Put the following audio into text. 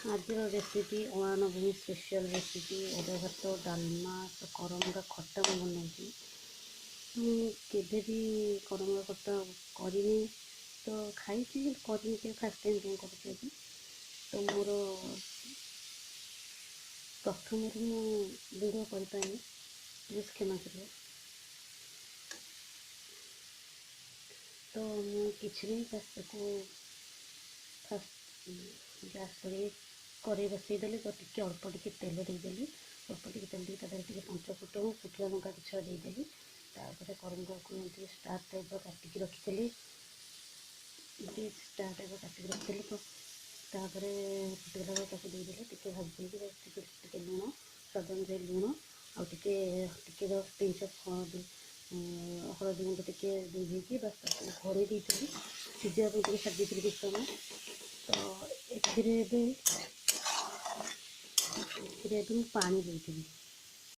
ଆଜିର ରେସିପି ଅଁଳା special recipe ଅରୁଆ ଭାତ, ଡାଲମା, କରମଙ୍ଗା ଖଟା ମୁଁ ବନାଉଛି। ମୁଁ କେବେ ବି କରମଙ୍ଗା ଖଟା କରିନି, ତ ଖାଇଛି କିନ୍ତୁ କରିନି କେବେ, ଫାର୍ଷ୍ଟ ଟାଇମ୍ ପାଇଁ କରୁଛି ଆଜି। ତ ମୋର ପ୍ରଥମରୁ ମୁଁ ଭିଡ଼ିଓ କରିପାରିନି, ପ୍ଲିଜ୍ କ୍ଷମା କରିବେ। ତ ମୁଁ କିଛି ନାହିଁ, ବାସ୍ ତାକୁ ଫାର୍ଷ୍ଟ ଗ୍ୟାସ୍ ଲଗାଇ କଡ଼େଇ ବସାଇଦେଲି। ତ ଟିକେ ଅଳ୍ପ ଟିକେ ତେଲ ଦେଇଦେଲି, ଅଳ୍ପ ଟିକେ ତେଲ ଦେଇକି ତା ଦେହରେ ଟିକେ ପଞ୍ଚ ଫୁଟଣ, ଶୁଖିଲା ଲଙ୍କା କିଛି ଦେଇଦେଲି। ତାପରେ କରମଙ୍ଗାକୁ ଏମିତି ଷ୍ଟାର୍ ଟାଇପ୍ର କାଟିକି ରଖିଥିଲି, ଏମିତି ଷ୍ଟାର୍ ଟାଇପ୍ର କାଟିକି ରଖିଥିଲି। ତ ତାପରେ ଫୁଟିଗଲା ପରେ ତାକୁ ଦେଇଦେଲି, ଟିକେ ଭାଜି ଦେଇକି ଟିକେ ଟିକେ ଲୁଣ, ସ୍ୱାଦ ଅନୁଯାୟୀ ଲୁଣ ଆଉ ଟିକେ ଟିକେ ଜଷ୍ଟ ପିଞ୍ଚ ଅଫ୍ ହଳଦୀ, ହଳଦୀ ଗୁଣ୍ଡ ଟିକେ ଦେଇ ଦେଇକି ବାସ୍ ତାକୁ ଘୋଡ଼େଇ ଦେଇଥିଲି, ସିଝିବା ପାଇଁ ଟିକେ ଛାଡ଼ି ଦେଇଥିଲି କିଛି ସମୟ। ତ ଏଥିରେ ଏବେ ମୁଁ ପାଣି ଦେଇଦେବି।